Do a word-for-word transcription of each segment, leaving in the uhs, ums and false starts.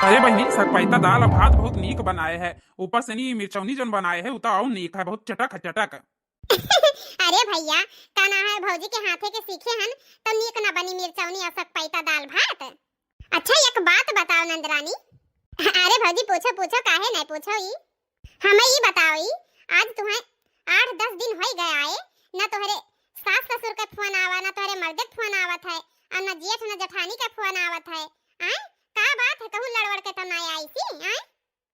अरे बहिनी, सकपैता दाल और भात बहुत नीक बनाए है, ऊपर से नी मिर्चौनी जौन बनाए है, उ तो और नीक है, बहुत चटक है, चटक। अरे भैया, का ना है, भौजी के हाथे के सीखे हन, तो नीक ना बनी मिर्चौनी और सकपैता दाल भात। अच्छा, एक बात बताओ नंदरानी। अरे भौजी, पूछो, पूछो, काहे नहीं पूछो ई? हमें ई बताओ ई, आज तुम्हें आठ दस दिन होई गए आए, ना तोहरे सास ससुर के फोन आवा, ना तोहरे मर्दे के फोन आवत है, और ना जेठ ना जेठानी के फोन आवत है। आए, का बात है, कहूँ लड़वड़ के तो ना आई सी? आए,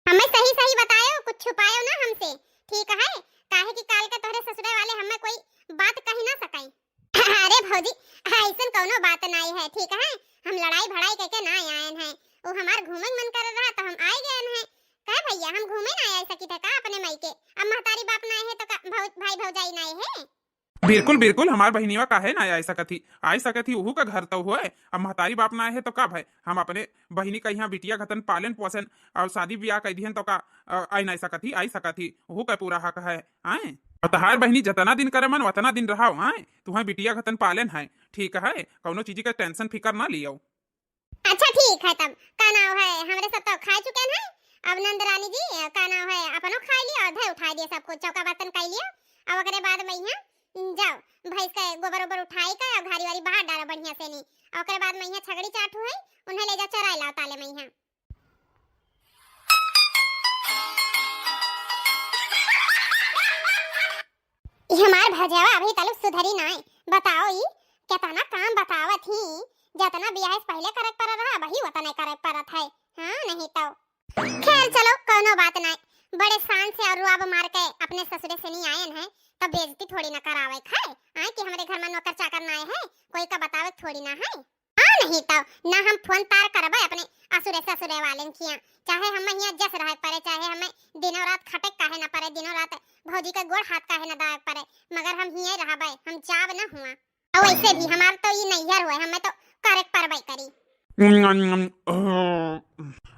हमें सही सही बतायो, कुछ छुपायो ना हमसे, ठीक है? काहे कि काल के तोहरे ससुरे वाले हमें कोई बात कही ना सकाई। अरे भौजी, ऐसन कौनो बात नाई है, ठीक है? हम लड़ाई भड़ाई करके ना आयन है, वो हमार घूमे के मन कर रहा तो हम आए गए हैं। का भैया, हम घूमे ना आए सकी थे का अपने माई के? अब महतारी बाप ना है तो का भौ-, भाई भौजाई ना है? बिल्कुल बिल्कुल, हमार बहिनिया काहे ना आए सकत ही, आए सकत ही, उहू का घर तो होए। अब महतारी बाप ना है तो का भाई, हम अपने बहिनी का यहाँ बिटिया घतन पालन पोषण और शादी ब्याह कर दिहन तो का, अ, आई ना सकत ही, आई सकत ही, उहू का पूरा हक है। आए, और तहार बहिनी जतना दिन करे मन वतना दिन रहाओ। आए, तुहार बिटिया घतन पालन है, ठीक है, कौनो चीज का टेंशन फिकर ना लियो। अच्छा ठीक है, तब का नाव है, हमरे सब तो खा चुके हैं। अब नंद रानी जी, का नाव है, अपनो खा लियो और धर उठा दिए सब कुछ, चौका बर्तन कर लियो। अब ओकरे बाद में यहाँ जाओ, भैंस के गोबर ओबर उठाई का और घारी वारी बाहर डालो बढ़िया से नी। और ओकरे बाद में यहाँ छगड़ी चाटू है, उन्हें ले जाओ चराए लाओ ताले में यहाँ। ई हमार भौजवा अभी तलक सुधरी नाय। बताओ ई केतना काम बतावत ही, जतना बियाह से पहिले करे के पड़त रहा, वही ओतने करे के पड़त है। हाँ, नहीं तो। खैर चलो, कौनो बात नाय, बड़े शान से और रुआब मार के अपने ससुरे से नहीं आयन है, तब बेइज्जती थोड़ी ना करावे खाए। आए कि हमरे घर में नौकर चाकर ना आए है, कोई का बतावे थोड़ी ना है। हाँ, नहीं तो ना हम फोन तार करबे अपने असुरे ससुरे वालेन किया, चाहे हम हियाँ जस रहे पड़े, चाहे हमें दिनों रात खटे काहे ना पड़े, दिनों रात भौजी का गोड़ हाथ काहे ना दाए पड़े, मगर हम हियाँ रहबे, हम जाब ना हुआ। और वैसे भी हमार तो ई नैहर हुए, हमें तो करे के पड़बे करी।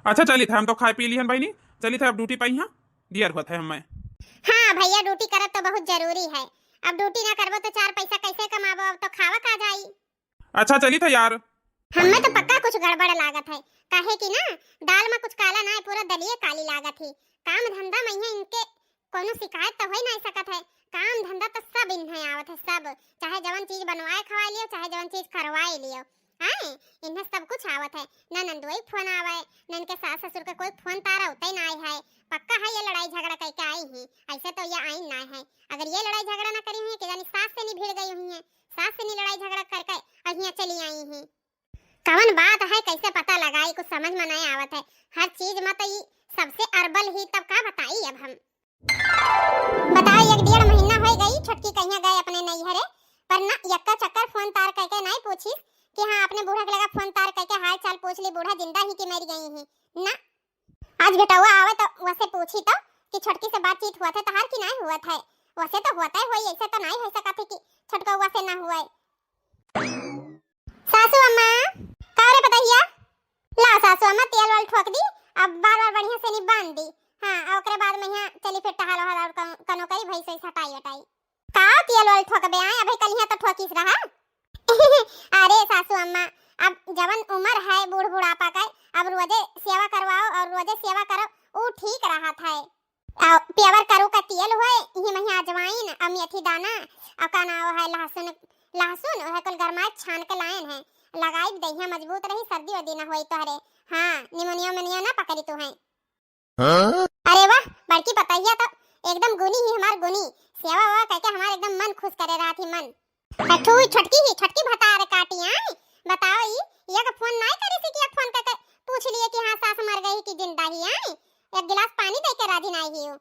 अच्छा चलित है, हम तो खाए पी लिहन बहिनी, चलित है अब ड्यूटी पाई, हाँ दियर होत है हमें। हाँ भैया, ड्यूटी करब तो बहुत जरूरी है, अब ड्यूटी ना करबो तो चार पैसा कैसे कमाबो, अब तो खावा का जाई। अच्छा चलित है यार। हमें तो पक्का कुछ गड़बड़ लागत है, काहे कि ना दाल में कुछ काला ना है, पूरा दलिये काली लागत ही। काम धंधा में यहाँ इनके कौनो शिकायत तो हो ही नहीं सकत है, काम धंधा तो सब इन्हें आवत है, सब, चाहे जवन चीज बनवाए खवाए लियो, चाहे जवन चीज करवाए लियो। हाँ, इन्हें सब कुछ आवत है, ना नंदुआ के फोन आवे, ना इनके सास ससुर के कोई फोन तारा उतई ना आए है। पक्का है ये लड़ाई झगड़ा करके आई ही, ऐसे तो ये आई ना है। अगर ये लड़ाई झगड़ा ना करी हुई कि जानी सास से नहीं भिड़ गई हुई है, सास से नहीं लड़ाई झगड़ा करके और यहाँ चली आई ही। कवन बात है, कैसे पता लगाई, कुछ समझ में नहीं आवत है। हर चीज में तो ई सबसे अरबल ही, तब का बताई अब हम। बताओ, एक डेढ़ महीना हो गई छोटकी कहिया गए अपने नैहरे, पर ना यक्का चक्कर फोन तार करके नहीं पूछी कि हाँ, अपने बूढ़ा के लगा फोन तार करके हाल चाल पूछ ली, बूढ़ा जिंदा ही कि मर गई ही ना। आज बेटवा आवे तो वसे पूछी तो कि छोटकी से बातचीत हुआ था तहार कि नहीं हुआ था, वसे तो होता ही होई, ऐसे तो नहीं हो सकत है कि छोटकवा से ना हुआ। सासू अम्मा, का रे पतहिया? ला सासू अम्मा, तेल वाल ठोक दी, अब बार बार बढ़िया से नी बांध दी। हाँ, आ ओकरे बाद में यहाँ चली फिर टहल वहल और कन-, कनो करी भैंस वैस हटाई वटाई। का तेल वाल ठोकबे आए, अबे कल यहाँ तो ठोकिस रहा। अरे सासू अम्मा, अब जवन उम्र है बूढ़ बुढ़ापा का, अब रोजे सेवा करवाओ और रोजे सेवा करो, ऊ ठीक रहत है। आ, प्यावर करू का तेल होए, इही मही अजवाइन, आ मेथी दाना, आ का नाव है लहसुन, लहसुन, ओहे कुल गरमाए छान के लायन है। लगाई दहिया मजबूत रही, सर्दी वर्दी ना होई तोहरे। हाँ, निमोनिया उमोनिया ना पकड़ी तू है। हाँ? अरे वाह, बड़की पतहिया तो एकदम गुनी ही हमार गुनी। सेवा वेवा करके हमार एकदम मन खुश करे रहा थी मन। अठू छोटकी ही, छोटकी भतार काटी आई। बताओ ई, एक फोन नाई करे से कि एक फोन करके पूछ लिए कि हाँ सास मर गई कि जिंदा ही आई। एक गिलास पानी दे के राजी नाई ही हो।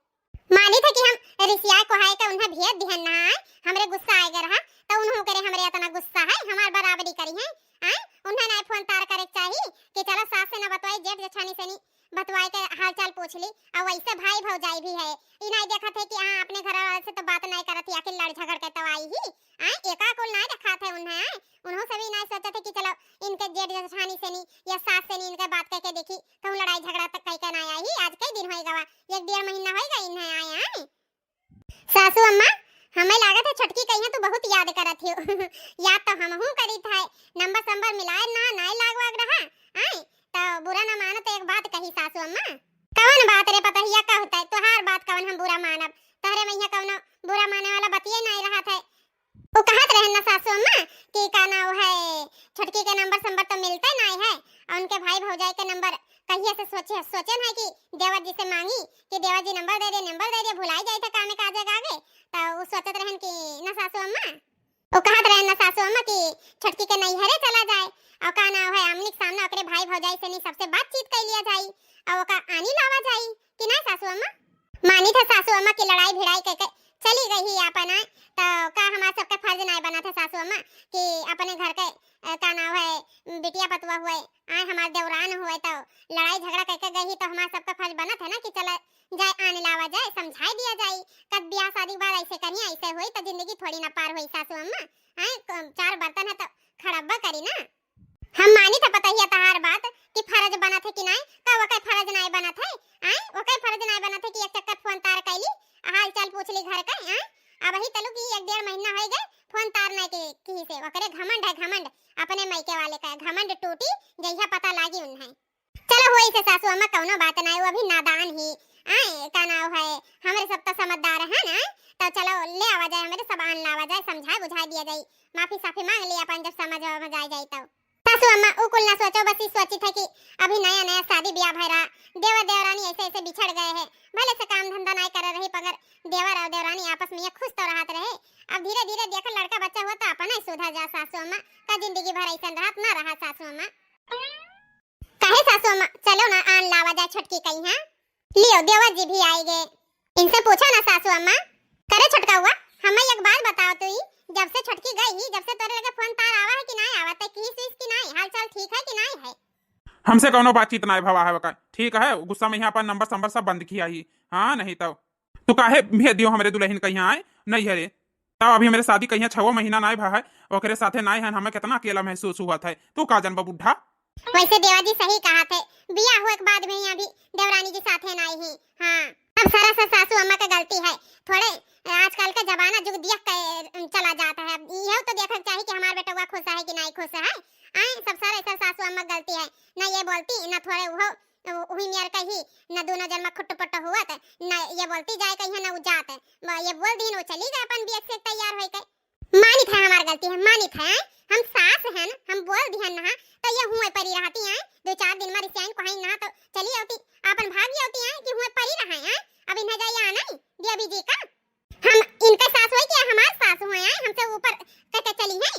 मानी था कि हम रिसिया को हाय के उन्हें भेज दिहन ना आए, हमरे गुस्सा आए गे रहा, तो उन्हों करे हमरे इतना गुस्सा है, हमार बराबरी करी है। आए, उन्हें नाई फोन तार करे के चाही कि चलो सास से ना बतवाई, जेठ जेठानी से नी बतवाए के हाल चाल पूछ ली। और वैसे भाई भौजाई भी है, ई नाई देखत है कि हाँ अपने घर वाले से तो बात नाई करत ही, आखिर लड़ झगड़ के तो आई ही। आए, एका कुल नाई देखत है उन्हें, आए, उन्हों से भी नाई सोचत है कि चलो इनके जेठ जेठानी से नी या सास से नी इनके बात करके देखी, कहूँ लड़ाई झगड़ा तक कई के नाई आई ही। आज कई दिन होई गवा, एक डेढ़ महीना होई गई इन्हें आए, आए। सासू अम्मा, हमें लागत है छोटकी कहिया तू बहुत याद करत हियो। याद तो हमहू करीत है, नंबर संबर मिलाए ना, नाई लाग वाग रहा। आए, तो बुरा ना मानो तो एक बार कही सासू अम्मा। कवन बात रे पतहिया, कहते तोहार बात कवन हम बुरा मानब? तोहरे मइहाँ कवनो बुरा माने वाला बतिये नाई रहत है। उ कहत रहे न सासू अम्मा कि का नाव है, छोटकी के नंबर संबर तो मिलते नाई है, और उनके भाई भौजाई के नंबर कहिए से सोचे, सोचे है कि देवर जी से मांगी कि देवर जी नंबर दे दे, नंबर दे दे, भुलाई जाए थे कामे काजे कागे। तो उ सोचत रहन कि न सासू अम्मा, उ कहत रहे न सासू अम्मा कि छोटकी के नैहरे चला जाए, और का नाव है, आमने के सामने ओकरे भाई भौजाई से नहीं सबसे बातचीत कर लिया जाई, और ओका आनी लावा जाई कि ना सासू अम्मा? मानी था सासू अम्मा की लड़ाई भिड़ाई कह के चली गई ही आपन आए, तो का हमार सबके फर्ज नाय बना था सासू अम्मा कि अपने घर के, अ, का नाव है, बिटिया पतुआ हुए, आए हमार देवरान हुए, तो लड़ाई झगड़ा कह के गई ही, तो हमार सबका फर्ज बनत है ना कि चला जाए, आने लावा जाए, समझाई दिया जाए। कब ब्याह शादी के बाद ऐसे करिए, ऐसे हुई तो जिंदगी थोड़ी ना पार हुई सासू अम्मा। आए क-, चार बर्तन है तो खड़ब्बा करी ना। हम मानी था पतहिया तहार बात कि फर्ज बनत है कि नाई, का ओकर फर्ज नाई बनत है? आए ओकर फर्ज नाई बनत है कि एक चक्कर फोन तार कैली, हाल चाल पूछ ली घर का? आए अब ही तलु कि एक डेढ़ महीना हो गए, फोन तार नाई के किही से, ओकरे घमंड है, घमंड। अपने मायके वाले का घमंड टूटी, जइहा पता लागी उन्हें। चलो होई से सासू अम्मा कौनो बात नाई, वो अभी नादान ही। आए का नाव है, हमरे सब तो समझदार है ना, तो चलो ले आवा जाए, हमरे सब आन लावा जाए, समझाए बुझाए दिया जाए, माफी साफी मांग ली अपन जब समझ में जाए जाए तो। सासू अम्मा उ कुल ना सोचो, बस ई सोचित है कि अभी नया नया शादी ब्याह भय रहा, देवर देवरानी ऐसे ऐसे बिछड़ गए हैं, भले से काम धंधा नाई कर रही, मगर देवर और देवरानी आपस में ये खुश तो रहत रहे। अब धीरे धीरे देखो लड़का बच्चा हुआ तो अपना ही सुधर जा सासू अम्मा, का जिंदगी भर ऐसा रहत ना रहा सासू अम्मा। कहे सासू अम्मा, चलो ना आन लावा जाए छोटकी कइहाँ। लियो देवर जी भी आई गए, इनसे पूछो ना सासू अम्मा। करे छोटका हुआ, हमें एक बात बताओ तू ही, जब से छोटकी गई ही, जब से तोरे लगे फोन तार आवा है कि नाई आवा, ते किहिस विहिस कि नाई, हाल चाल ठीक है कि नाई है? हमसे कौनो बातचीत नाई भवा है ओका, ठीक है, गुस्सा में यहाँ पर नंबर संबर सब बंद किया ही। हाँ, नहीं तो तू काहे भेज दियो हमरे दुल्हन कइहाँ आए? नहीं है रे, तब अभी हमरे शादी कइहाँ छवो महीना नाई भा है, ओकरे साथे नाई है, हमें कितना अकेला महसूस हुआ था। तू का जनबा बुढ़ा? वैसे देवा जी सही कहा थे, बियाह हुए के बाद में ही अभी देवरानी जी साथे नाई ही। हाँ, अब सारा सा सासू अम्मा के गलती है, थोड़े आजकल का जमाना जुग दिया के चला जाता है। अब यह तो देखा चाहिए कि हमार बेटवा खुश है कि नाई खुश है। आए सब सारा ऐसा सासू अम्मा के गलती है, ना ये बोलती ना थोड़े वो तो वही मेर कही, न दोनों जन में खुट्ट पुट्ट हुआ त, न ये बोलती जाए कहीं न उ जात। ब-, ये बोल दीन, वो चली गए अपन बियस से तैयार होई के। मानित है हमार गलती है, मानित है, हम सास हैं, हम बोल दिहन ना, तो ये हुए परी रहती हैं, दो चार दिन में रिसाइन को है ना, तो चली आती, अपन भाग जाती हैं कि हुए परी रहे हैं। अब इन्हें जाइए आना ही, देवी जी का। हम इनके सास होई कि हमार सास होई, आए हमसे ऊपर कह के चली हैं।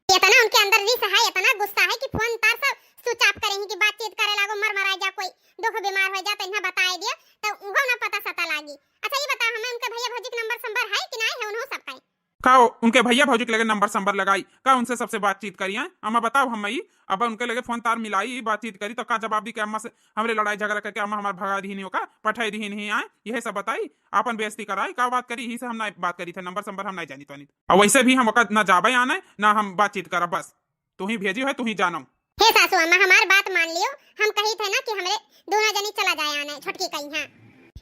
इतना उनके अंदर रिस है, इतना गुस्सा है कि फोन तार सब स्विच ऑफ करे हैं कि बातचीत करे लागो, मर मरा जा कोई, दुख बीमार हो जा तो इन्हें बताए दियो, तो उहो ना पता सता लागी। अच्छा ये बताओ हमें उनके भैया भौजी के नंबर संबर है कि नहीं है उन्हों सबका? का उनके भैया भौजी के लगे नंबर संबर लगाई? का उनसे सबसे बातचीत करी आए? अम्मा बताओ हम ई, अब उनके लगे फोन तार मिलाई, बातचीत करी तो का जवाब दी कि अम्मा से हमरे लड़ाई झगड़ा करके अम्मा हमार भगा दिहिन ही ओका, पठाई दिहिन ही आए, यही सब बताई, आपन बेइज्जती कराई, का बात करी, यही से हम ना बात करी थे, नंबर संबर हम ना जानी तो नहीं। और वैसे भी हम ओका ना जाबे आने, ना हम बातचीत करब, बस तू ही भेजी है, तू ही जानो। हे सासू अम्मा, हमार बात मान लियो, हम कही थे ना कि हमरे दोनों जनी चला जाए आने छोटकी कइहाँ।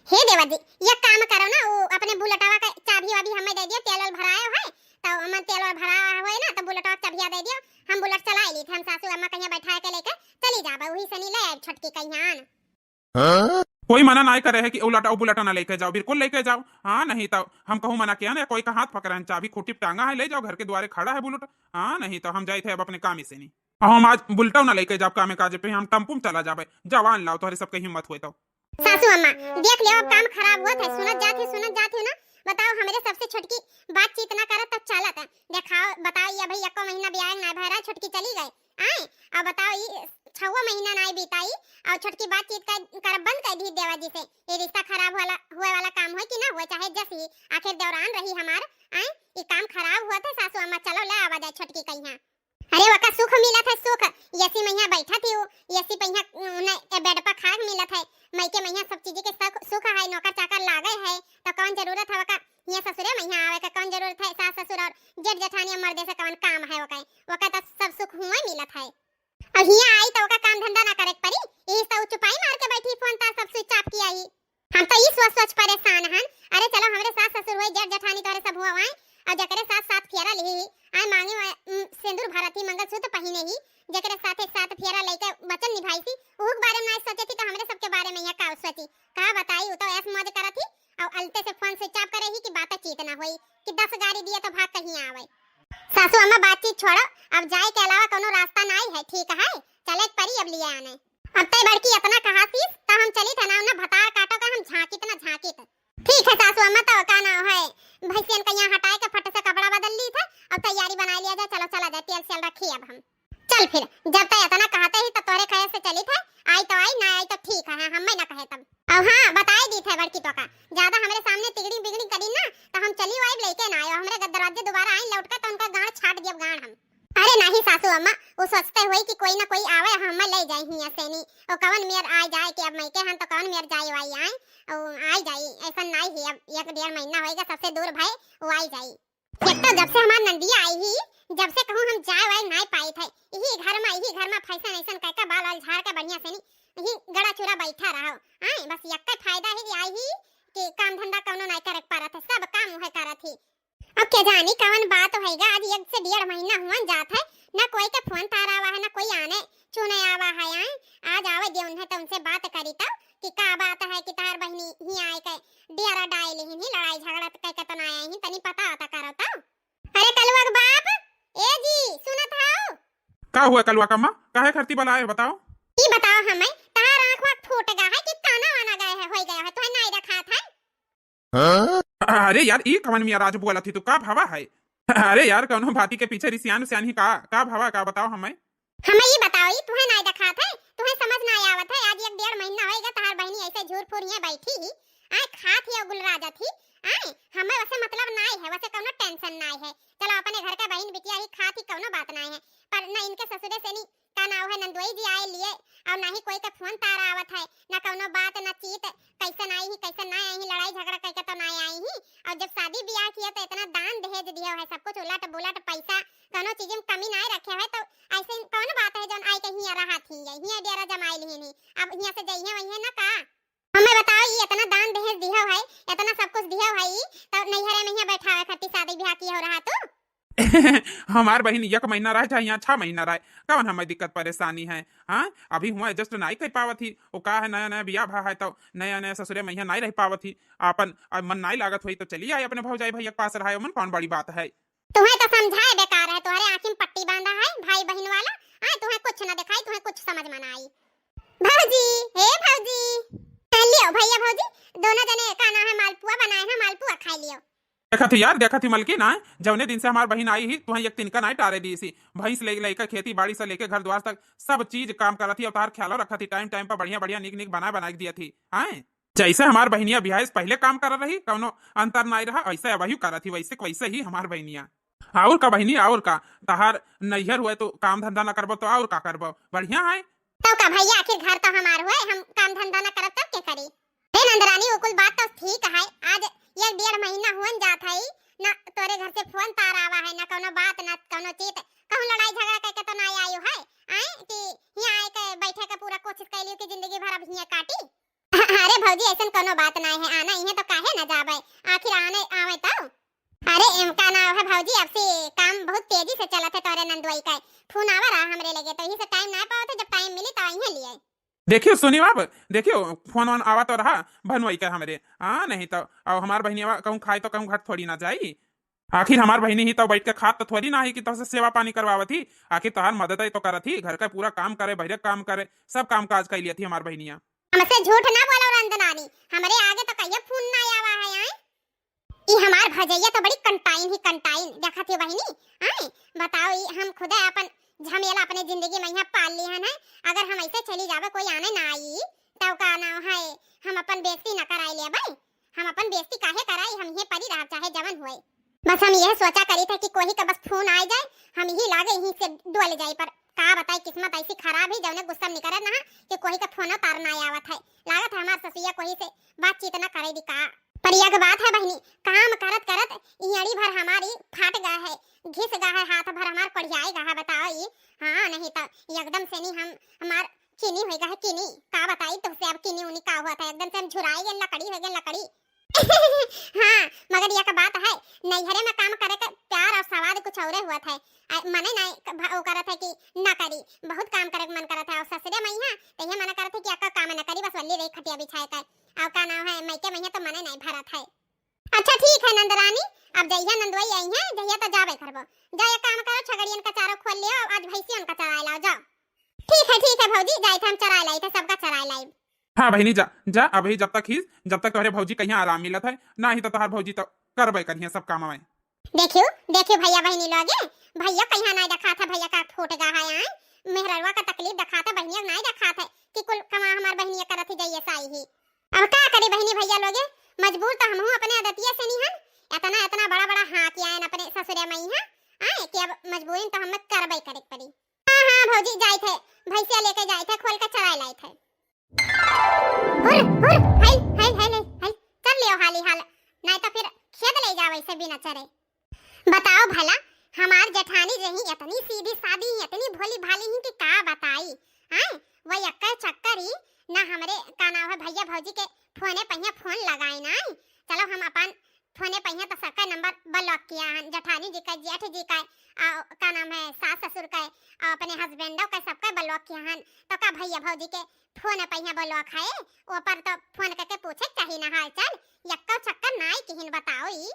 हे देवर जी, ये काम करो ना, वो अपने बुलेटवा का चाबी वाबी हमें दे दियो, तेल वेल भरायो है, तो हमें तेल वेल भराया हुए ना, तो बुलेटवा का चाबिया दे दियो, हम बुलेट चला ली थे, हम सासू अम्मा कइहाँ बैठा के लेके चली जाबे, वही से नहीं ले आए छोटकी कइहाँ आन। कोई मना नाय करे है कि उलटा, बुलेट ना लेके जाओ, बिल्कुल लेके जाओ। हाँ, नहीं तो हम कहूँ मना किया ना, कोई का हाथ पकड़ा है, चाबी खूंटी पे टांगा है, ले जाओ, घर के द्वारे खड़ा है बुलेट। हाँ, नहीं तो हम जाए थे अब अपने काम से नहीं। अब हम आज बुलेटो ना लेके जाओ कामे काजे पे, हम टेम्पू में चला जाबे। जवान लाओ, तोहरे सबके हिम्मत हुए तो। सासू अम्मा, देख लियो, अब काम खराब हुआ था, सुनत जात ही, सुनत जात ही ना। बताओ, हमरे सबसे छोटकी बातचीत ना करत तब चलत है। देखाओ, बताओ, ये भाई एको महीना ब्याह ना भरा, छोटकी चली गई। आए, अब बताओ, ई छवो महीना ना बीताई और छोटकी बातचीत कर, करब बंद कर दी देवा जी से। ये रिश्ता खराब वाला, हुए वाला काम होए कि ना हुए, चाहे जस ही, आखिर देवरान रही हमार। आए, ये काम खराब हुआ था सासू अम्मा, चलो ले आवा जाए छोटकी कइहाँ। अरे, वका सुख मिलत है, सुख। एसी में यहाँ बैठा थी वो, एसी पे यहाँ, उन्हें ए बेड पर खाए मिलत है। मइके में यहाँ सब चीज के सुख, सुख है, नौकर चाकर लागे है, तो कौन जरूरत है वका यहाँ ससुरे में यहाँ आवे का? कौन जरूरत है सास ससुर और जेठ जेठानी और मर्दे से कौन काम है वका? वका तो सब सुख हुए मिलत है। और हियाँ आई तो वका काम धंधा ना करे के परी, यही से उ चुपाई मार के बैठी, फोन तार सब स्विच ऑफ किया ही। हम तो ई सोच सोच परेशान हन। अरे चलो, हमरे सास ससुर हुए, जेठ जेठानी तोहरे सब हुआ आए, और जकरे साथ सात फेरा लिही ही, आए मांगे में, उम, सिंदूर भरत ही, मंगलसूत्र पहिने ही, जकरे साथे सात फेरा लेके वचन निभाई थी, उहू के बारे में नाय सोचे थी, तो हमरे कुत्ता ची। का बताई, उ तो ऐस मौज करत ही, और अलते से फोन स्विच ऑफ करे ही कि बात चीत ना होई, कि दस गारी दिए तो भाग कहीं आवे। सासू अम्मा बातचीत छोड़ो, अब जाए के अलावा कोनो रास्ता नाई है, ठीक है, चले के परी अब लिए आने। अब तय बड़की इतना कहा सीस, त हम चली था ना, ना भतार काटो का हम झांकित ना झांकित। ठीक है सासू अम्मा, तो का नाव है, भैंसियन का यहाँ हटाए के फट से कपड़ा बदल ली थे, अब तैयारी बना लिया जाए, चलो चला जाए, तेल सेल रखी अब हम। चल फिर, जब तय इतना कहते ही तो तोरे कहे से चली थे, आई तो आई, ना आई तो ठीक है, हम ना कहे तब। और हाँ, बताए दी थे बड़की तो का, ज्यादा हमरे सामने तिगड़ी बिगड़ी करी ना, तो हम चली आई लेके ना आयो, हमरे दरवाजे दोबारा आई लौट के तो उनका गांड छाट दियब गांड हम। अरे नाही सासू अम्मा, वो सोचते हुए कि कोई ना कोई आवे, हम ले जाए हियां से नी। ओ कवन मेर आ जाए कि अब मइके हन तो कवन मेर जाए वाई आए, ओ आ जाई, ऐसा नाही है। अब एक डेढ़ महीना होएगा सबसे दूर भय, वो आ जाई। एक तो जब से हमार नंदिया आई ही, जब से कहूँ हम जाए वाए नाही पाई थे, यही घर में, यही घर में फैशन ऐसन कह के बाल वाल झाड़ के बढ़िया से नी, यही गड़ा चूरा बैठा रहो। आए बस एक फायदा है कि आई ही कि काम धंधा कौनो नाही करे पारत है, सब काम उहे करत ही। अब के जानी कवन बात होइगा, आज एक से डेढ़ महीना हुअन जात है, ना कोई के फोन तार आवा है, ना कोई आने चुने आवा है। आए, आज आवे दे उन्हें तो उनसे बात करी तो कि का बात है कि तार बहिनी ही आए के डेरा डाए लेहिन ही, लड़ाई झगड़ा तो कह के तो ना आए ही, तनी पता होता करो तो। अरे कलुआ के बाप, ए जी, सुनत हो? का हुआ कलुआ का माँ, काहे खरती बलाए बताओ? ई बताओ हमें, तार आँख वाँख फूट गा है कि काना वाना गए है, होई गया है, तोहे नाई रखात है? अरे यार, ई कवन मिया राज बोलत ही तू, का भावा है? अरे यार, कौनो भाती के पीछे रिसियान उसियान ही का, का भावा, का बताओ हमें? हमें ई बताओ, ई तुहे नाय देखात है, तुहे समझ नाय आवत है। आज एक डेढ़ महीना होइगा तहार बहिनी ऐसे झूर फूर हियां बैठी ही, आए खात ही और गुलराजत ही, आए हमें वसे मतलब नाय है, वसे कौनो टेंशन नाय है। चलो अपने घर का बहिन बिटिया ही खात ही कौनो बात नाय है, पर न इनके ससुरे से नी का नाव है नंदोई जी आए लिए, और ना ही कोई के फोन तारा आवत है, ना कौनो बात, ना चीत, कैसे ना आई ही, कैसे ना आई ही, लड़ाई झगड़ा करके तो ना आई ही। और जब शादी ब्याह किया तो इतना दान दहेज दिया है, सब कुछ उलट बुलट पैसा, कौनो चीज में कमी ना रखे है, तो ऐसे कौन बात है जौन आई के हियां रहा थी, हियां डेरा जमाई लिहिन ही, अब हियां से जइहे वही है ना का? हमें बताओ, ये इतना दान दहेज दिया है, इतना सब कुछ दिया है, तो नैहरे में हियां बैठावे खातिर शादी ब्याह किया हो रहा तू? हमार बहिन एक महीना रहे चाहे यहाँ छह महीना रहे, कवन हमें दिक्कत परेशानी है? हाँ, अभी हुआ एडजस्ट नाई कर पावत ही। वो का है, नया नया बियाह भा है तो नया नया ससुरे में यहाँ नाई रह पावत ही। आपन अब मन नाई लागत होई तो चली आई अपने भौजाई भैया के पास रहे, ओमन कौन बड़ी बात है? तुम्हें तो समझाए बेकार है, तुम्हारे आँखी में पट्टी बांधा है भाई बहिन वाला। हाँ, तुम्हें कुछ ना दिखाई, तुम्हें कुछ समझ में ना आई। भौजी, हे भौजी, लियो भैया भौजी, दोनों जने का ना है मालपुआ बनाए हैं, मालपुआ खाई लियो। देखत ही यार, देखत ही मलकिन, आए, जौने दिन से हमार बहिन आई ही, तुहें एक तिनका नाई टारे दी सी। भैंस ले, लेके खेती बाड़ी से लेके घर द्वार तक सब चीज काम करत ही, और तार ख्यालो रखत ही, टाइम टाइम पर बढ़िया बढ़िया नीक नीक बनाए बनाए के दियत ही। आए, जैसे हमार बहिनिया बिहाइस पहले काम करत रही, कौनो अंतर नाई रहा, ऐसे अबहियो करत ही, वैसे के वैसे ही हमार बहिनिया। और का बहिनी, और का, तहार नैहर हुए तो काम धंधा ना करबो तो और का करबो, बढ़िया है। तो का भैया, आखिर घर तो हमार हुए, हम काम धंधा ना करब तब के करी? हे नंदरानी, वो कुल बात तो ठीक है, आज एक डेढ़ महीना हुअन जात है, ना तोरे घर से फोन तार आवा है, ना कौनो बात, ना कौनो चीत, कहूँ लड़ाई झगड़ा करके तो ना आयो है, आए कि यहाँ आए के बैठे के पूरा कोशिश कैलियो कि जिंदगी भर अब हियाँ काटी। अरे भौजी, ऐसन कौनो बात ना है, आना इहे तो काहे ना जाबे, आखिर आने आवे तो। अरे एमका ना है भौजी, अब से काम बहुत तेजी से चलत है तोरे नंदुआई का, फोन आवा रहा हमरे लगे, तो यही से टाइम ना पावत है, जब टाइम मिली तो आइए लिए। देखियो सुनी बाप, देखियो, फोन वोन आवा तो रहा भनुई के हमरे, हाँ, नहीं तो अब हमार बहिनिया कहूँ खाए तो कहूँ घट थोड़ी ना जाई। आखिर हमार बहिनी ही तो बैठ के खात तो थोड़ी ना ही कि तोसे सेवा पानी करवावत ही, आखिर तोहार मदद ही तो करत ही, घर का पूरा काम करे, बहिरे काम करे, सब काम काज कर लियत ही हमार बहिनिया। हमसे झूठ ना बोलो रंदनानी, हमरे आगे तो कहियो फोन ना आवा है, आए? ई हमार भजैया तो बड़ी कंटाइन ही कंटाइन, देखत ही बहिनी, आए? बताओ, ई हम खुदे अपन झमेला अपने जिंदगी में यहाँ पाल लिहन है, अगर हम ऐसे चली जाबे, कोई आने ना आई, तब का नाव है, हम अपन बेइज्जती ना कराई लेबे? हम अपन बेइज्जती काहे कराई, हम ये परी रहब चाहे जवन हुए। बस हम यह सोचा करी थे कि कोई का बस फोन आ जाए, हम यही लागे यहीं से डोल जाए, पर का बताई, किस्मत ऐसी खराब है, जौने गुस्सा में निकरत ना कि कोई का फोन तार ना आवत है। लागत है हमार ससुइया कोई से बातचीत ना करे दी का। पर एक बात है बहिनी, काम करत करत इयड़ी भर हमारी फाट गा है, घिस गा है, हाथ भर हमार पढ़ियाए गा है, बताओ ये। हाँ, नहीं तो एकदम से नहीं हम, हमार किनी होई गा है, किनी। का बताई तुमसे अब किनी उनी का हुआ था, एकदम से हम झुराए गए, लकड़ी हो गए, लकड़ी। हाँ, मगर यह का बात है, नैहरे में काम करे के प्यार और स्वाद कुछ औरे हुआ था। आ, मने नहीं क-, भ-, वो करत है कि ना करी, बहुत काम करे के मन करत है, और ससुरे में यहाँ तो ये मना करत है कि अक्का काम ना करी, बस पल्ली रही खटिया बिछाए का। अउ का नाम है, मइके मइहाँ तो मने नाहीं भरत है। अच्छा ठीक है नंदरानी, अब जइहा नंदोई अइहैं, जइहा तो जाबे करबो। जा एक काम करो, छगड़ियन का चारो खोल लियो, आज भैंसियन का चराए लाओ, जाओ। ठीक है, ठीक है भौजी, जाइत हम चराए लाइत है, सबका चराए लाइब। हाँ बहिनी, जा, जा, अबही जब तक खींच, जब तक तोहरे भौजी कहियाँ आराम मिलत है, नाहीं तो तोहार भौजी तो करबे करिहैं सब काम में। देखियो, देखियो भइया बहिनी लोगे, भइया कहियाँ नाहीं देखात है, भइया का फूट गा है आए, मेहररुआ का तकलीफ देखात है, बहिनिया नाहीं देखात है कि कुल कमा हमार बहिनिया करत ही जइए साई ही। अब का करी बहिनी भइया लोगे, मजबूर तो हमहू अपने आदतिया से निहन, इतना, इतना बड़ा, बड़ा हाथ आयन अपने ससुरे मइहाँ, आए कि अब मजबूरी तो हमें करबे करे के पड़ी। हाँ, हाँ भौजी, जाइत है, भैंसिया लेके जाइत है, खोल के चराए लाइत है। हुर, हुर, हाय, हाय, हाय, हाय, हाय, चल लियो हाली हाल, नाहीं तो फिर खेद ले जाओ ऐसे बिना चरे। बताओ भला, हमार जेठानी रही इतनी सीधी सादी ही, इतनी भोली भाली ही कि का बताई। आए, वही अक्कर चक्कर ही ना हमरे का नाम है भइया भौजी के फोने पहिया फोन लगाइन। चलो हम अपन फोने पहिया तो सबका नंबर block किया हन, जेठानी जी का, जेठ जी का, आ, का नाम है, सास ससुर का, आ, अपने husbandओ का, सबका block किया हन। तो का भइया भौजी के फोने पहिया block है, ओ पर तो फोन करके पूछे के चाही ना हाल चाल। यक्को चक्कर नाई किहिन बताओ ई।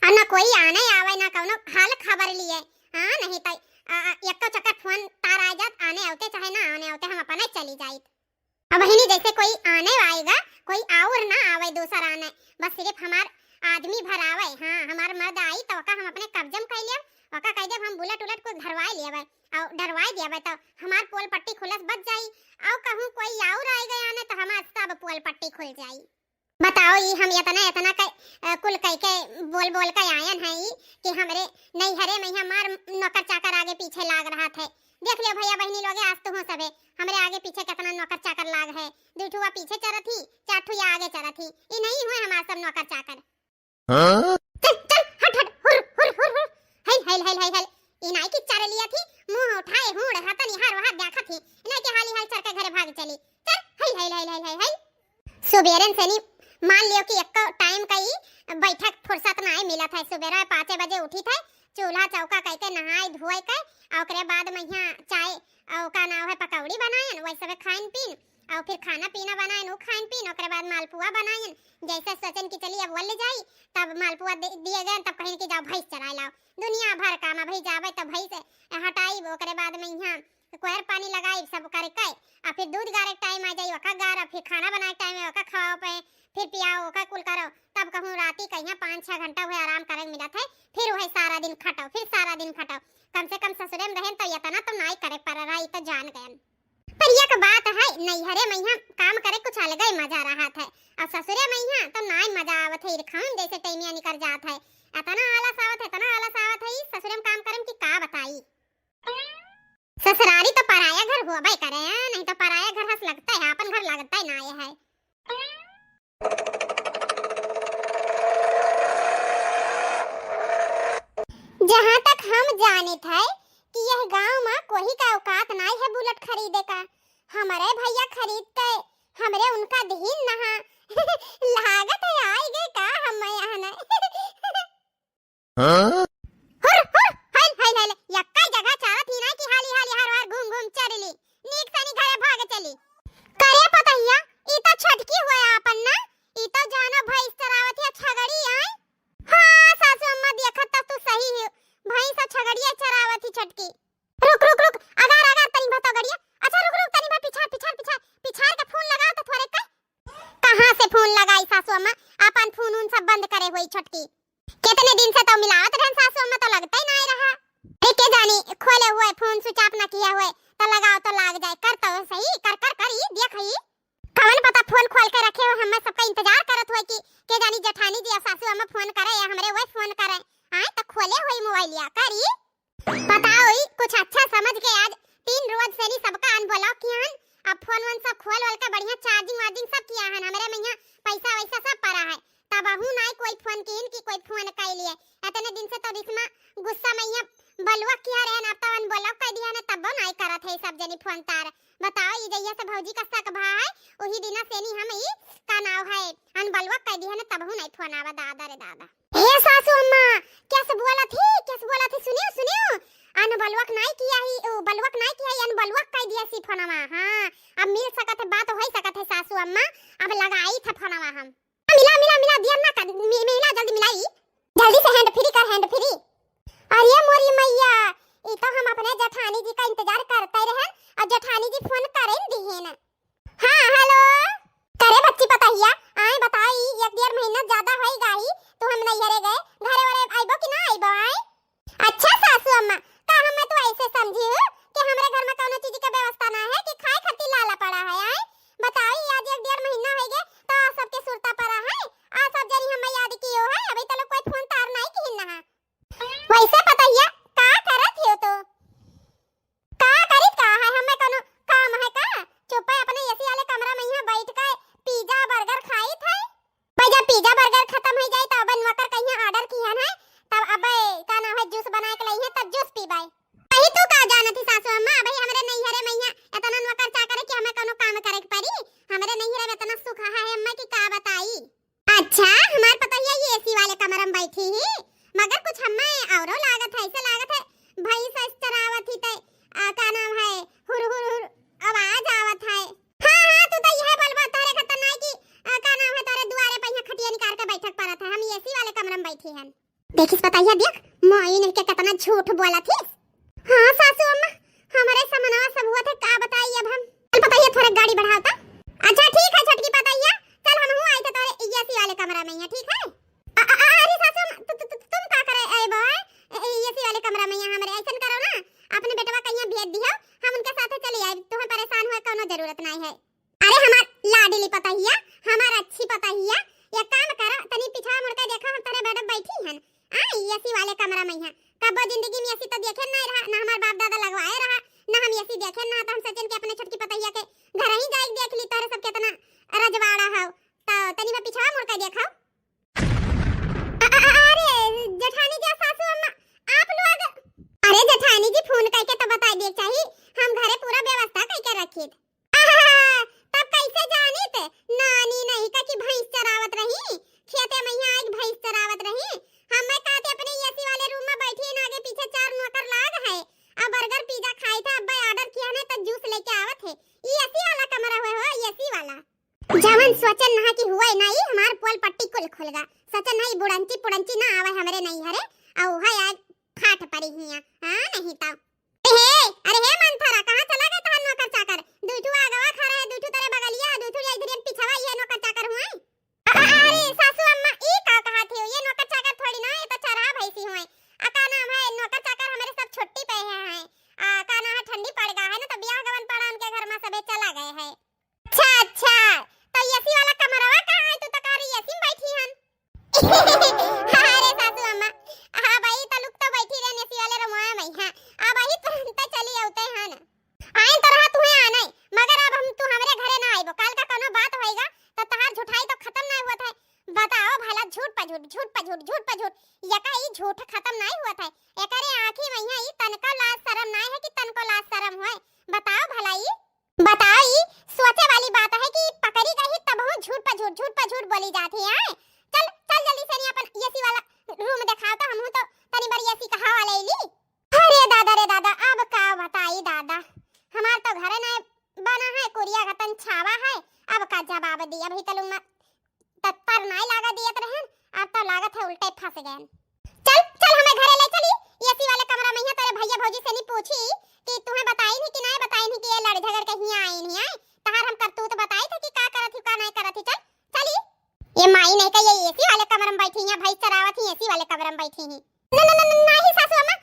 आ ना कोई आने आवे, ना कउनो हाल खबर लिए। हाँ, नहीं तो, आ, आ, यक्को चक्कर फोन तार आ जात, आने आवते चाहे ना आने आवते, हम अपने चली जाइत। अब बहिनी जैसे कोई आने आएगा, कोई और ना आवे दूसर आने, बस सिर्फ हमार आदमी भर आवे। हाँ, हमार मर्द आई तो ओका हम अपने कब्जे में कइ लेब, ओका कह देब हम bullet उलट कुछ धरवाए लेबे और डरवाए देबे तो हमार पोल पट्टी खुलस बच जाई, और कहूँ कोई और आएगा आने तो हमार सब पोल पट्टी खुल जाई। बताओ, ई हम एतना, एतना कै, अ, कुल कइ के बोल, बोल के आयन है ई कि हमरे नैहरे में हमार नौकर चाकर आगे पीछे लाग रहत है। देख लियो भइया बहिनी लोगे, आज तुहूँ सबे हमरे आगे पीछे केतना नौकर चाकर लाग है। दुइ ठुआ पीछे चरत ही, चार ठुआ आगे चरत ही। ई नहीं हुए हमार सब नौकर चाकर। हाँ? चल, चल, हट, हट, हुर, हुर, हुर, हुर। हल, हल, हल, हल, हल। ई नाई की चारे लिया थी, मुँह उठाए, हूँड़, हतन, इहार, उहार देखत ही। ई नाई के हाली हाल चर के घरे भाग चली। चल, हल, हल, हल, हल, हल, हल। सुबेरन से नी, मान लियो कि एक्को टाइम का ई बैठक फुर्सत नाई मिलत है। सुबेरा पाँचे बजे उठी थे, चूल्हा चौका कइ के, नहाए धोए के, आ ओकरे बाद में यहाँ चाय, आ ओका नाव है पकौड़ी बनायन, वही सबे खाइन पीन, और फिर खाना पीना बनाइन, उ खाइन पीन, ओकरे बाद मालपुआ बनाइन। जैसे सोचन कि चली अब वल्ल जाई, तब मालपुआ दे, दिए गए, तब कहिन कि जाओ भैंस चराए लाओ। दुनिया भर काम, अभी जाबे तब भैंस हटाई, ओकरे बाद में यहाँ कोयर पानी लगाई, सब करके, आ फिर दूध गारे के टाइम आ जाई, ओका गार, आ फिर खाना बनाए के टाइम में ओका खवाओ पे, फिर पियाओ, ओका कुल करो, तब कहूँ राती कहिया पाँच छह घंटा हुए आराम करे के मिलत है, फिर वही सारा दिन खटो, फिर सारा दिन खटो। कम से कम ससुरे में रहेन तो इतना तो नाई करे पर रहा, ई तो जान गयन। पर एक बात है, नैहरे में यहाँ काम करे कुछ अलग ही मजा रहत है, और ससुरे में यहाँ तो नाई मजा आवत है, इरखाउन जैसे टैमिया निकर जात है। इतना आलस आवत है, इतना आलस आवत है, ई ससुरे में काम करे में कि का बताई। ससुरारी तो पराया घर होबे करे, नहीं तो पराया घर हस लगता है, अपन घर लगता है ना ये है। जहाँ तक हम जानित है कि यह गाँव मा कोही का औकात नाई है bullet खरीदे का। हमरे भइया खरीद के हमरे उनका दिहिन नहा। लागत है आई गए का हम यहाँ न। हाँ? हुर, हुर, हल, हल, हल, यक्का जगह चारत ही ना कि हाली, हाली हर, हर घूम, घूम चरली। नीक सनी घरे भाग चली। करे पतहिया, ई तो छोटकी हुए आपन ना, ई तो जानो भैंस चरावत है छगड़ी आए। हाँ, सासू अम्मा देखत त तू सही ही, भैंस और छगड़िया चरावत ही छोटकी। रुक, रुक, रुक, अगार, अगार तनी भतो गड़िया। अच्छा रुक, रुक, तनी भर पिछाड़, पिछाड़, पिछाड़, पिछाड़ के फोन लगाओ तो थोड़े का। कहाँ से फोन लगाई सासू अम्मा, आपन फोन उन सब बंद करे हुई छोटकी। कितने दिन से तो मिलावत रहन सासू अम्मा, तो लगता ही नाई रहा। अरे के जानी, खोले हुए फोन switch off ना किया हुए, तो लगाओ तो लाग जाए। कर तो सही, कर कर कर, ई देख ई। कवन पता फोन खोल के रखे हो, हमें सबका इंतजार करत हुए कि के जानी जेठानी जी या सासू अम्मा फोन करे या हमरे वही फोन करे। आए तो खोले हुई मोबाइलिया, कर ई। बताओ, ई कुछ अच्छा समझ के आज तीन रोज से नी सबका unblock किया हन। अब फोन वोन सब खोल वोल के बढ़िया charging वार्जिंग सब किया हन। हमरे में यहाँ पैसा वैसा सब पड़ा है, तब अहू नाई कोई फोन किहिन कि कोई फोन कइ लिए। इतने दिन से तो रिश्मा गुस्सा में यहाँ block किया रहन, अब तो unblock कइ दिया न, तब नाई करत है सब जनी फोन तार। बताओ, ई जहिया से भौजी का शक भा है, वही दिना से नी हम ई का नाव है unblock कइ दिया न, तबहू नाई फोन आवा। दादा रे दादा। हे सासू अम्मा, कैसे बोलत ही, कैसे बोलत ही, सुनियो, सुनियो, unblock नाई किया ही, ओ, block नाई किया ही, unblock कइ दिया सी फोनवा। हाँ, अब मिल सकत है, बात हो सकत है सासू अम्मा, अब लगाई था फोनवा हम। मिला, मिला, मिला, दिया ना कर, मि-, मिला, जल्दी मिलाई। जल्दी से hand free कर, hand free। अरे मोरी मैया, ई तो हम अपने जेठानी जी का इंतजार करते रहन और जेठानी जी फोन करेन दिहेन। हाँ, हेलो। करे बच्ची पतहिया, आए बताई, एक डेढ़ महीना ज्यादा होई गाई, तू हम नैहरे गए, घरे वरे आइबो कि ना आइबो, आए? अच्छा सासू अम्मा, का हमें तू ऐसे समझी हो कि हमरे घर में कौनो चीज के व्यवस्था ना है कि खाए खातिर लाला पड़ा है, आए? बताई, आज एक डेढ़ महीना होई गए, तो आ सबके सुरता पड़ा है, आ सब जनी हमें याद कियो है, अभी तो लोग कोई फोन तार नहीं किहिन ना है। वैसे पतहिया, का करत हो तू? का करित का है, हमें कोनो काम है का? चुप्पे अपने एसी वाले कमरा में यहाँ बैठ के पिज्जा बर्गर खाइत है। भाई, जब पिज्जा बर्गर खत्म हो जाए तो अब नौकर कहीं ऑर्डर किहन है, तब अब का नाम है जूस बना के लई है, तब जूस पीबाई। वही तू का जानत ही सासू अम्मा, अबही हमरे नैहरे में यहाँ इतना नौकर चाकर है कि हमें कोनो काम करे के पड़ी। हमरे नैहरे में इतना सुख है अम्मा कि का बताई। अच्छा, हमार पतोहिया ये एसी वाले कमरा में बैठी ही, मगर कुछ हमें औरो लागत है, ऐसे लागत है भैंस ऐस चरावत ही ते, आ, का नाम है, हुर हुर हुर आवाज आवत है। हाँ, हाँ, तू तो यह बोलबा, तोरे खतरनाक की, आ, का नाम है, तोरे दुआरे पे यहाँ खटिया निकाल के बैठक परत है, हम एसी वाले कमरा में बैठी हन। देखिस पतोहिया, देख, मोइन के कितना झूठ बोलत हिस। हाँ सासू अम्मा, हमरे समनवा सब हुआ थे, का बताई अब हम। चल पतोहिया, थोड़ा गाड़ी बढ़ाओ ता। अच्छा ठीक है छोटकी पतोहिया, चल हम हुआ आए थे तोरे एसी वाले कमरा में यहाँ, ठीक है? अ-, अ-, अ-, अरे सासू अम्मा, तु-, तु-, तु-, तुम का करे आए बा, ए, ए, एसी वाले कमरा में यहाँ हमरे? ऐसन करो ना, अपने बेटवा कहीं भेज दियो, हम उनके साथ चले आए, तुम्हें परेशान हुए कोनो जरूरत नहीं है। अरे हमार लाडली पतोहिया, हमार अच्छी पतोहिया, एक काम करो, तनी पिछवा मुड़ के देखो, हम तोरे बेडब बैठी हन। आ, एसी वाले कमरा में यहाँ। कब्बो जिंदगी में एसी तो देखे नहीं रहा, ना हमार बाप दादा लगवाए रहा, ना हम एसी देखे ना, तो हम सोचन कि अपने छोटकी पतोहिया के घर ही जाए देख ली, तोरे सब कितना रजवाड़ा हो। तो तनी बा पिछवा मुड़ के देखो। अ-, अ-, अ-, अरे जेठानी जी, सासू अम्मा, आप लोग। अरे जेठानी जी, फोन करके तो बताई दे चाहिए, हम घरे पूरा व्यवस्था करके रखी। आहा, तब कैसे जानित? नानी नहीं का कि भैंस चरावत रही, खेते में यहाँ एक भैंस चरावत रही। हम मैं कहते अपने एसी वाले रूम में बैठी हैं, आगे पीछे चार नौकर लाग है, अब बर्गर पिज्जा खाई था, अब ऑर्डर किया है तो जूस लेके आवत है। ये एसी वाला कमरा हुआ हो, एसी वाला। जवन सोचन नहा कि हुआ ना, ई हमार पोल पट्टी कुल खुल गा। सोचन ना, ई बुड़ंची पुड़ंची ना आवे हमरे नैहरे, आ उहे आज फाट पड़ी हिया। हाँ, नहीं तो। अरे हे, अरे हे मंथरा, कहाँ चला गए तहार नौकर चाकर? दुई ठू आगवा खड़ा है, दुई ठू तेरे बगलिया है, दुई ठू इधर पिछवा, ये नौकर चाकर हुए। अ-, अ-, अरे सासू अम्मा, ई का कहा थे? ये नौकर चाकर थोड़ी ना, ये तो चरहा भैंसी हुए। आ का नाम है, नौकर चाकर हमारे सब छुट्टी पे है, हैं। आ का नाम है, ठंडी पड़ गा है ना, तो ब्याह गवन पड़ा उनके घर में, सबे चला गए हैं। अच्छा, अच्छा, तो एसी वाला कमरवा कहाँ है? तू तो कह रही एसी में बैठी हन। अरे सासू अम्मा, हाँ भाई, तो लुक तो बैठी रहे एसी वाले रुमवा में, हाँ, अब वही तुरंत चली आउते हन। आइन तो रहा तुहे आने, मगर अब हम, तू हमरे घरे ना आइबो। काल का कोनो बात होइगा, तो तहार झूठाई तो खत्म ना हुआ था। बताओ भला, झूठ पा झूठ, झूठ पा झूठ, झूठ पा झूठ, यका ई झूठ खत्म ना हुआ था। एकरे आँखी में यहाँ ई तनको लाज शरम ना है कि तनको लाज शरम होए। बताओ भला ई। बताओ, ई सोचे वाली बात है कि पकड़ी गई तबहूँ झूठ पर झूठ, झूठ पर झूठ बोली जात है, आय? चल, चल जल्दी से नहीं अपन एसी वाला रूम दिखाओ तो, हमहूँ तो तनी बार एसी का हवा ले ली। अरे दादा रे दादा, अब का बताई दादा, हमार तो घरे नहीं बना है, कुरिया का तन छावा है, अब का जवाब दी, अभी तलुंग में तत्पर नाई लागा दियत रहन, अब तो लागत है उल्टे फंस गए। चल, चल हमें घरे ले चली, एसी वाले कमरा में। यहाँ तेरे भैया भौजी से नहीं पूछी कि तुम्हें बताई नहीं कि नहीं बताई नहीं कि ये लड़ झगड़ के हियाँ आई नहीं आई, तहार हम करतूत बताई थे कि का करत ही का नहीं करत ही। चल, चली। ये माई नहीं का ये एसी वाले कमरा में बैठी हैं, भाई चरावत ही एसी वाले कमरा में बैठी हैं। न, न, न, न, नहीं सासू अम्मा,